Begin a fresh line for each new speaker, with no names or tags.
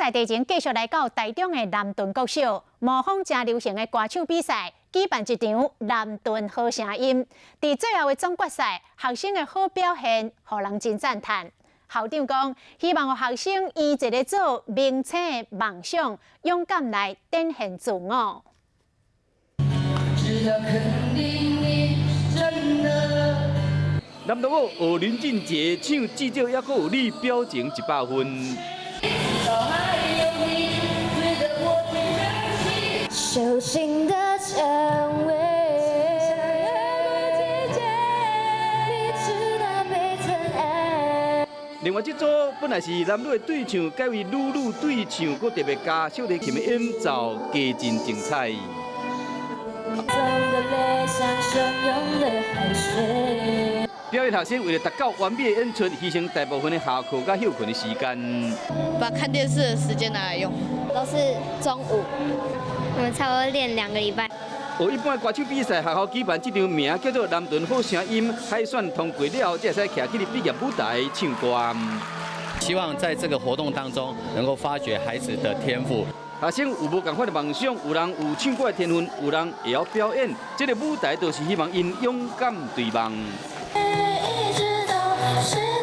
在地前繼續來到台中的南屯國小，模仿誠流行的歌手比賽，舉辦一場南屯好聲音。佇最後的總決賽，學生的好表現，予人真讚嘆。校長講，希望予學生以一个做明星的夢想，勇敢來展現自我。
只要肯定你真的。
南屯某學林俊傑唱，至少猶閣有你表情100分。
手心的薔薇，你知道每層愛。
另外，這組本來是男女的對唱，改為女女對唱，閣特別加小提琴的演奏，加真精彩。
的淚像洶湧的海水。
表演學生為了達到完美的演出，犧牲大部分的下課佮歇睏的時間。
把看電視的時間拿來用，
都是中午，我們差不多練2個禮拜。
學一般的歌手比賽，學校舉辦這場名叫做南屯好聲音海選通過了後，才會使徛起佇畢業舞台唱歌。
希望在這個活動當中，能夠發掘孩子的天賦。
學生有無仝款的夢想，有人有唱歌的天分，有人會曉表演。這個舞台就是希望𪜶勇敢追夢。
一直都是。